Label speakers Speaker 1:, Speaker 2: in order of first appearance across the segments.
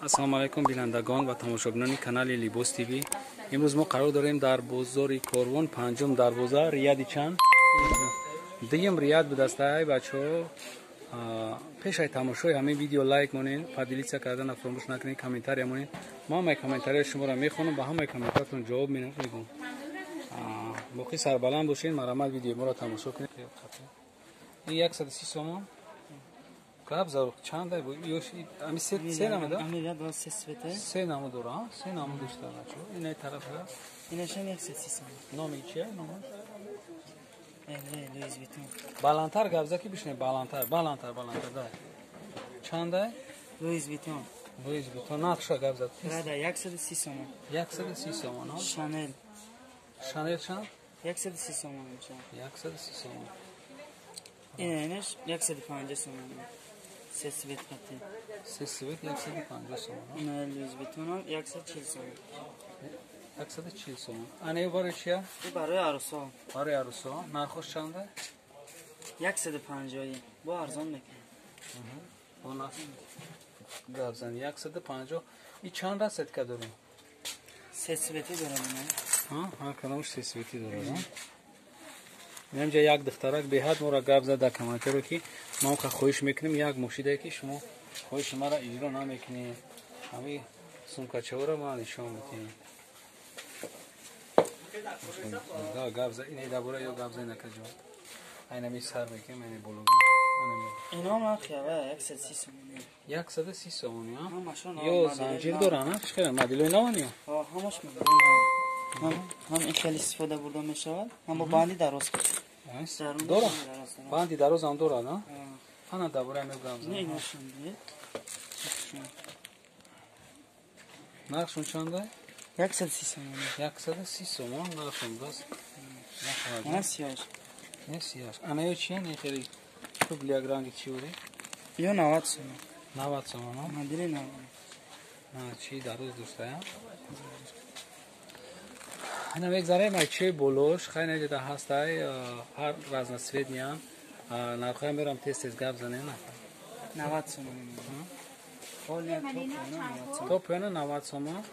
Speaker 1: Ассалому алайкум, бинандагон ва тамошобинони канали Либос ТВ. Имрӯз мо қарор дорем дар бозори Корвон, панҷум дарвоза, ряди чанд? Дуюм ряд будастай, бачаҳо. Пешай тамошои ҳамин видео лайк монед, поделиться кардана фаромӯш накунед, комментария монед. Мо ҳамаи комментарияи шуморо мехонам, ба ҳамаи комментариятон ҷавоб мегӯм. Боқӣ сарбаланд бошед, марҳамат, видеои моро тамошо кунед. Ин 130 сомон. Гап зарур чанд ами се намуда? Се намуд дора, се намуд дошта, бачаҳо. Ин тараф
Speaker 2: Инашам 130 сомон.
Speaker 1: Номи чия? Номаш?
Speaker 2: Луиз Виттон.
Speaker 1: Баландтар гап за, ки бишнем, баландтар, баландтар, баландтар, дай. Чандай?
Speaker 2: Луиз Виттон.
Speaker 1: Луиз Виттон нархша гап зад.
Speaker 2: Рада 130 сомон.
Speaker 1: 130 сомон.
Speaker 2: Шанел.
Speaker 1: Шанел чанд?
Speaker 2: 130 сомон мешавад.
Speaker 1: 130 сомон.
Speaker 2: Инаш 150 сомон. Се цвет қати.
Speaker 1: Се цвет 150 сомон.
Speaker 2: Ина Луиз Виттон 140 сомон.
Speaker 1: 140 сомон. Ана ё барои чия?
Speaker 2: И барои арӯсо.
Speaker 1: Барои арӯсо. Нархош чанда?
Speaker 2: 150. Бо арзон мекунем.
Speaker 1: Бо нарх гап зан 150. И чанд расцветка дорем?
Speaker 2: Се цвети дорем ина.
Speaker 1: Ҳа, ҳар кадомаш се цвети дорад, ҳа? Инамҷа як духтарак беҳад моро гап зад дар комментарио, ки мо ка хоҳиш мекунем, як мошидае, ки шумо хоҳиши маро иҷро намекунед. Ҳами сумкачаҳоро ман нишон медиҳем. Да, гап за инаи дар бора ё гап за, инакаҷон. Айнами сар мекунем, айни боло.
Speaker 2: Ино нархи ава 130 сомон.
Speaker 1: 130 сомон, ё занҷир доранд, чӣ хел моделои наван ё?
Speaker 2: Ҳамаш модели нав. Ҳам ин хеле истифода бурда мешавад, ҳам бо банди дароз.
Speaker 1: Дора? Банди дароз ҳам дорад, а? Ана дар бораи ҳамин гап зан. Нархшон чанда?
Speaker 2: 130 сомон.
Speaker 1: 130 сомон нархшон будааст.
Speaker 2: На сияш.
Speaker 1: Не сияш. Ана ё чия? Не хеле кругляк ранги чи буди?
Speaker 2: Ё 90 сомон.
Speaker 1: 90 сомон, а?
Speaker 2: Модели 90.
Speaker 1: На чи дароз доштая? Ана мегзарем ай чиёи болош, хай наҷада ҳастай, ҳар разноцветныян. Нархоям мерам, тез тез гап занем.
Speaker 2: 90 сомон.
Speaker 1: Топ ёна 90 сомон.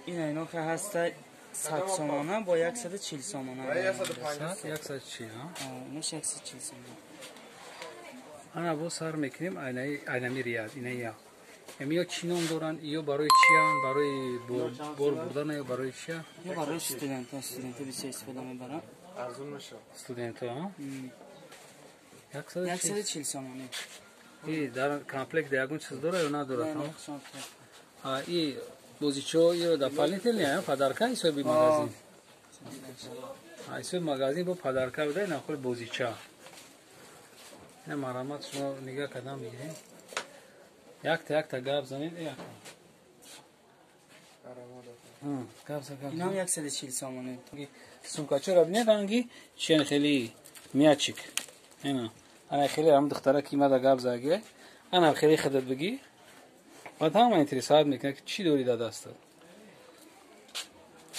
Speaker 2: Ина ино ки ҳастай 100 сомона бо 140 сомона.
Speaker 1: 140, а?
Speaker 2: Инаш 140 сомон.
Speaker 1: Ана бо сар мекунем айнами ряд, ина я. Ё чӣ ном доранд? Ё барои чиянд? Барои бор бурдан ё барои чия?
Speaker 2: Ё барои студентҳо, студентҳо бисёр истифода мебаранд.
Speaker 3: Арзон мешавад.
Speaker 1: Студентҳо, а?
Speaker 2: 140 сомонӣ.
Speaker 1: И дар комплект ягон чиз дора ё надорад? А и бозичо ё дополнительный, подарка ҳисоби магазин. Ҳисоби магазин бо подарка буда, ина худ бозича. Ина марҳамат, шумо нигаҳ кардан бигиред. Якта якта гап занед, якта. Гап за гап.
Speaker 2: Инам 140 сомонӣ.
Speaker 1: Сумкачаро бинед, ранги чиан, хеле мячик. Ина. Ана хеле ҳам духтара ки мада гап заге. Ана хеле худат бигӣ. Баъд ҳама интересовать мекунад, ки чӣ дорӣ дар дастат.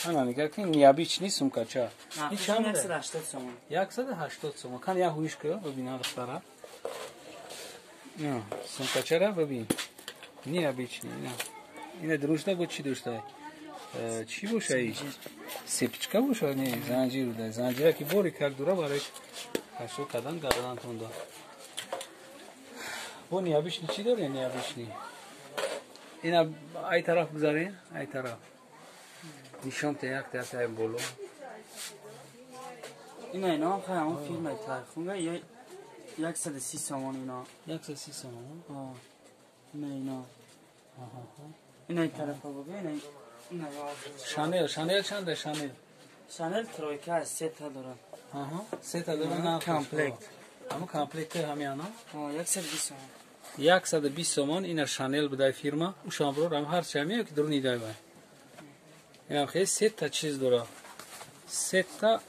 Speaker 1: Ана нигаҳ кун, необычный сумкача.
Speaker 2: Ин чанд? 180 сомон.
Speaker 1: 180 сомон. Кан як ҳуиш ку, бибинам духтара. Сумкачара бибин. Необычный. Ина дружна бо чӣ дошта? Чӣ боша и? Цепочка боша? Не, занҷир буда. Занҷира ки бори как дура барои кашо кардан гардантон да. Бо необычный чӣ дорем, необычный? Ина ай тараф гузарен, ай тараф. Нишон те якта якта ай боло.
Speaker 2: Ина ино ҳам ҳамон фирмаи Тархунга, ё 130 сомон ино.
Speaker 1: 130 сомон.
Speaker 2: А. Ина ино. Ина тарафа бубин, ина ина.
Speaker 1: Шанел, Шанел чанда Шанел?
Speaker 2: Шанел тройка аст, се та дорад.
Speaker 1: Аҳа, се та дорад на
Speaker 2: комплект.
Speaker 1: Ҳамон комплект ҳамяна?
Speaker 2: А, 120 сомон.
Speaker 1: 120 сомон ина Шанел будай фирма. Ушам бро, ҳам ҳар чи ҳамя ки дуруни дай вай. Инам хеле сета чиз дора. Сета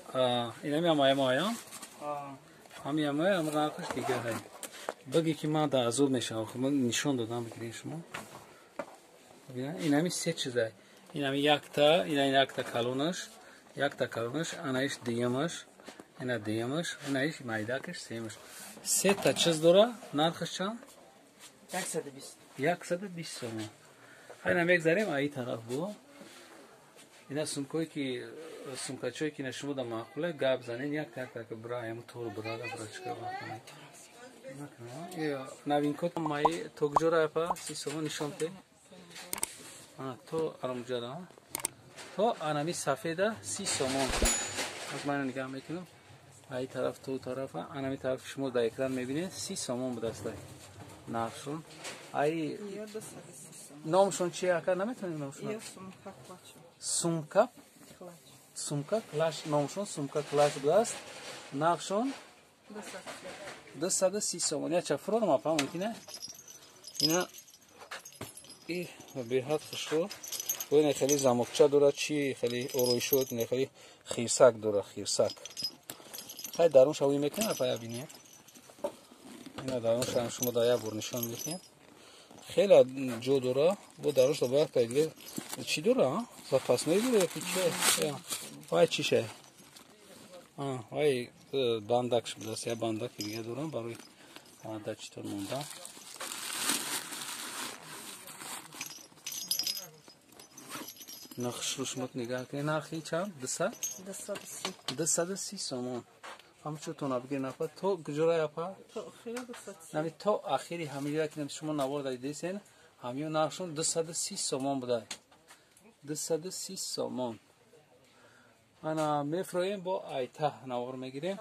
Speaker 1: инами ҳам ая. Ҳами ҳамая, ам нархаш дигар ҳай. Баги ки ман дар азоб мешавам, хуб ман нишон додам, бигиред шумо. Инами се чизай. Инами якта, ина якта калонаш, якта калонаш, анаиш дуюмаш, ина дуюмаш, инаиш майдакаш, сеюмаш. Сета чиз дора, нархаш чанд?
Speaker 2: 120.
Speaker 1: 120 сомон. Хайна мегзарем аи тараф бо. Ина сумкое ки сумкачое ки на шумо да маъқуле гап занен як так бра аям тор брада брачка бакунед. Новинко май то куҷора апа 30 сомон нишон те. То арамуҷара. То анами сафеда 30 сомон. Аз ман нигоҳ мекунам. Ай тараф то тарафа анами тараф шумо дар экран мебинед 30 сомон будастай. Нархшон. Ай номшон чи ака наметонем номшон? Сумка клаш. Сумка клаш номшон сумка клаш будаст. Нархшон 230 сомон. Я чафрон ма па мумкине? Ина и беҳад хушро. Ина хеле замокча дора чи хеле ороишот, ина хеле хирсак дора, хирсак. Хай дарун шавӣ мекунем апа бинед. Ина дарун шам шумо да як бор нишон медиҳем. Хеле ҷо дора, бо дарун шо бояд кайдге чи дора? Запасной дора ки чи? Вай чи ше? Вай бандак шудааст, я бандак дига дорам барои да читор монда. Нархш шумо нигоҳ кунед. Нархи чанд? 200?
Speaker 2: 230.
Speaker 1: 230 сомон. Ҳамчун тона бигир нафар то куҷора апа?
Speaker 2: То охири 230.
Speaker 1: Нами то охири ҳамиёя ки шумо навор дидесен, ҳамиё нархшон 230 сомон буда. 230 сомон. Ана мефроем бо айта навор мегирем.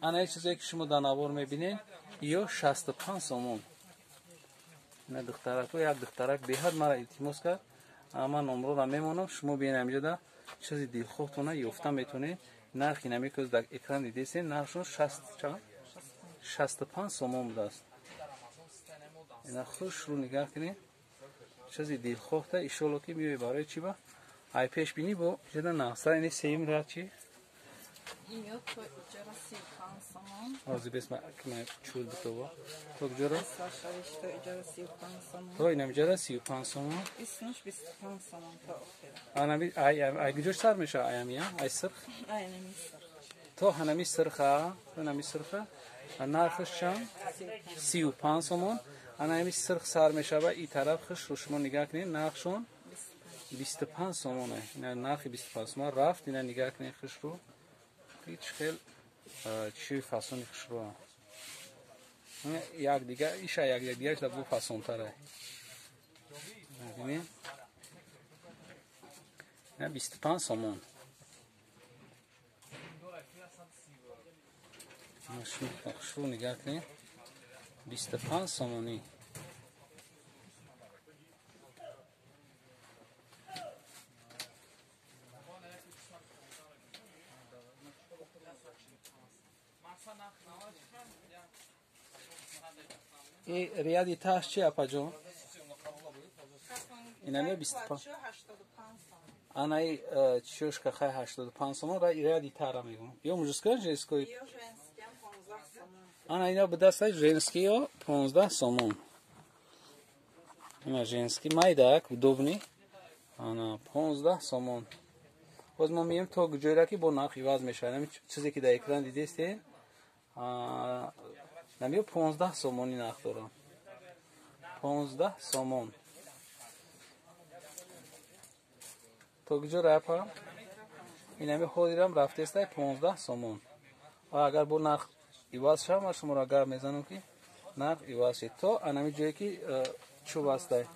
Speaker 1: Ана ин чизе ки шумо дар навор мебинед, ё 65 сомон. Ина духтарако, як духтарак беҳад мара илтимос кард. Ман номроро мемонам, шумо биён ҳамиҷода чизи дилхоҳтона ёфта метонед. Нархи намекӯз дар экран дидесен, нархшон 65 сомон будааст. Ина хушрӯ нигаҳ кунед. Чизи дилхоҳта иншоалло ки меои барои чи ба? Ай пешбинӣ бо ҷода нақса ини сеюм ряд чи?
Speaker 2: Иё то иҷора 35 сомон.
Speaker 1: Ҳозир бес ма чул битова. То куҷора?
Speaker 2: То иҷора 35 сомон.
Speaker 1: То инам иҷора 35 сомон.
Speaker 2: Иснуш 25 сомон то охира.
Speaker 1: Анами ай куҷош сар мешава аямия? Ай сирх?
Speaker 2: Ай нами сирх.
Speaker 1: То ҳанами сирха, ҳанами сирха. Нархаш чанд? 35 сомон. Анами сирх сар мешава и тараф хушро шумо нигаҳ кунед, нархшон 25 сомоне. Ина нархи 25 сомон рафт, ина нигаҳ кунед хушро. Ҳеч хел чӣ фасони хушро. Як дига, иша як дига да бу фасонтара. Бинед. Ина 25 сомон. Хушро нигаҳ кунед. 25 сомонӣ. И ряди таш чи апаҷон? Инаме 25. Анаи чишка хай 85 сомон ра ряди тара мегӯм. Ё мужской женской?
Speaker 2: Ё женский 15 сомон.
Speaker 1: Ана ина бадастай женский ё 15 сомон. Ина женский майдак удобный. Ана 15 сомон. Боз мо меем то ҷойра ки бо нарх иваз мешавад. Ҳамин чизе ки дар экран дидестед, намиё 15 сомони нарх дорам. 15 сомон. То куҷо рафа? Инами ҳозирам рафтестай 15 сомон. Ва агар бо нарх иваз шавад, ман шуморо гап мезанам ки нарх иваз шед. То анами ҷое ки чӯб ҳастай.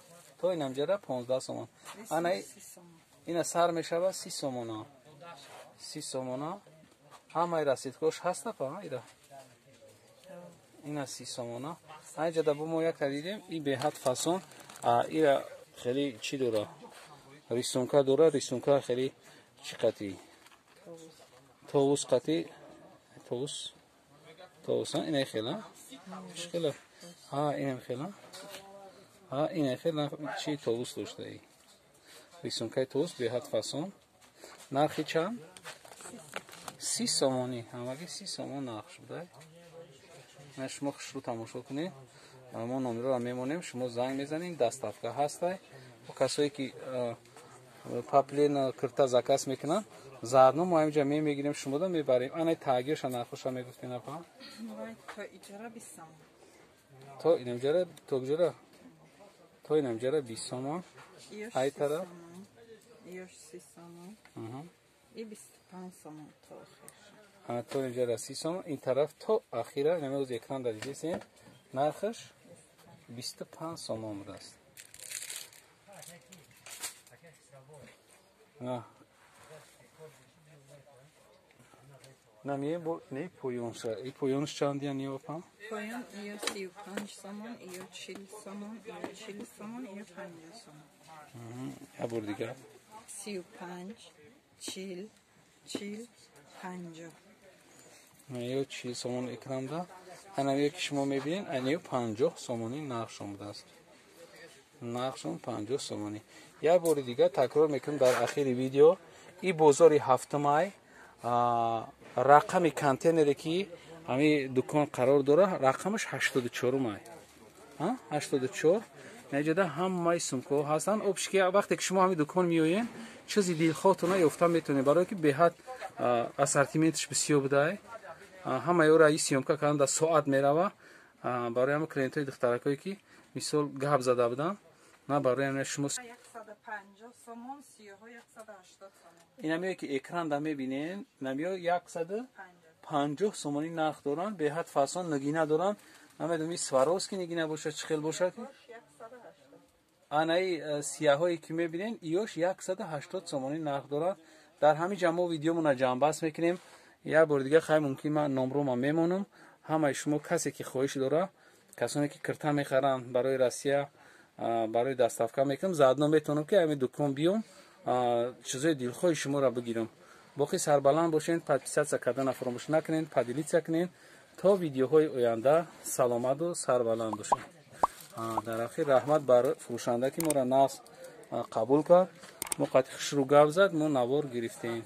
Speaker 1: То инамҷара 15 сомон. Ана ина сар мешавад 30 сомона. 30 сомона. Ҳамаи расидкош ҳаста па ира. Ина 30 сомона. Анҷа да бо мо як дидем, и беҳад фасон, ира хеле чӣ дора? Рисунка дора, рисунка хеле чӣ қатӣ? Товус қатӣ, товус. Товус, ина хела. Чӣ хела? Ҳа, инам хела. Ҳа, ина хела чӣ товус доштаи. Рисункаи товус беҳад фасон. Нархи чанд? 30 сомонӣ. Ҳамагӣ 30 сомон нарх шуда. На шумо хушрӯ тамошо кунед. Мо номерро мемонем, шумо занг мезанед, доставка ҳастай. Бо касое ки паплен кирта заказ мекунанд, заодно мо ҳаминҷа мегирем, шумода мебарем. Ана тагиёша нархоша мегуфтед апа?
Speaker 2: То иҷора 20 сомон.
Speaker 1: То инамҷара, то куҷора? То инамҷара 20 сомон. Ай тараф?
Speaker 3: Ёш 30 сомон. И 25 сомон то охир.
Speaker 1: То инҷара 30 сомон. Ин тараф то охира, намеоз экран да дидесен, нархаш 25 сомон будааст. Намие бо не поёнша. И поёнш чанд я ниёпам?
Speaker 3: Поён ё 35 сомон, ё 40 сомон, ё 40 сомон, ё 50 сомон.
Speaker 1: Я бор дигар.
Speaker 3: 35, 40, 40, 50.
Speaker 1: Ё 40 сомон экранда. Ана ки шумо мебинед, ана 50 сомони нархшон будааст. Нархшон 50 сомонӣ. Як бори дигар такрор мекунам дар ахири видео. И бозори 7 май рақами контейнере ки ҳами дукон қарор дора, рақамаш 84 май. 84. Наҷада ҳамаи сумкаҳо ҳастанд. Обши ки вақте ки шумо ҳами дукон меоед, чизи дилхоҳтона ёфта метавонед, барое ки беҳад ассортименташ бисёр будае. Ҳамаи ӯро и съёмка кардан дар соат мерава. Барои ҳама клиентҳои духтаракое ки мисол гап зада буданд, на барои ҳамин шумо
Speaker 3: 150 сомон, сиёҳо 180 сомон.
Speaker 1: Инамие ки экран да мебинен, инамиё 150 сомонӣ нарх доранд, беҳад фасон нигина доранд. Намедонам ин Сваровски нигина бошад, чӣ хел бошад. Анаи сияҳое ки мебинен, иёш 180 сомонӣ нарх доранд. Дар ҳамин ҷа мо видеомона ҷамъбаст мекунем. Як бори дигар хай мумкин ман номрома мемонам. Ҳамаи шумо касе ки хоҳиш дора, касоне ки кирта мехаранд барои Россия, барои доставка мекунам, заодно метавонам ки ҳамин дукон биём, чизои дилхоҳи шуморо бигирам. Боқӣ сарбаланд бошед, подписаться кардана фаромӯш накунед, поделиться кунед. То видеоҳои оянда саломату сарбаланд бошед. Дар ахир раҳмат бар фурӯшанда ки моро нағз қабул кард. Мо қати хушрӯ гап зад, мо навор гирифтем.